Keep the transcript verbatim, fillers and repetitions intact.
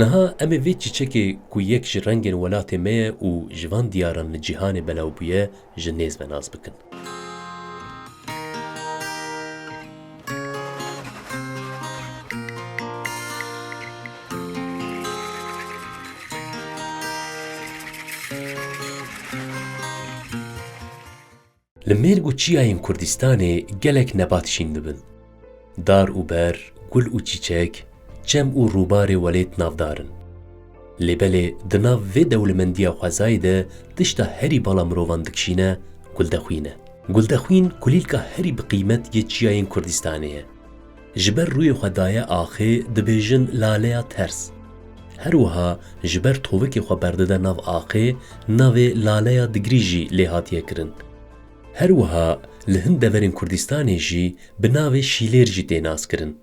Niha em ê vê çîçekê ku yek ji rengên welatê me ye û ji van diyaran li cîhanê belav bûye, ji nêz ve nas bikin. Li mêrg û çiyayên Kurdistanê gelek nebat şîn dibin. Dar û ber, gul û çîçek, çem û rûbarê welêt navdar in. Lê belê di nav vê dewlemendiya xwezayê de tişta herî bala mirovan dikişîne, guldexwîn e. Guldexwîn kulîlka herî bi qîmet yê çiyayên Kurdistanê ye. Ji ber rûyê xwe daye axê, dibêjin laleya ters. Her wiha ji ber tovekê xwe berdide nav axê, navê laleya digrî jî lê hatiye kirin. Her wiha li hin deverên Kurdistanê jî bi navê şîlêr jî tê naskirin.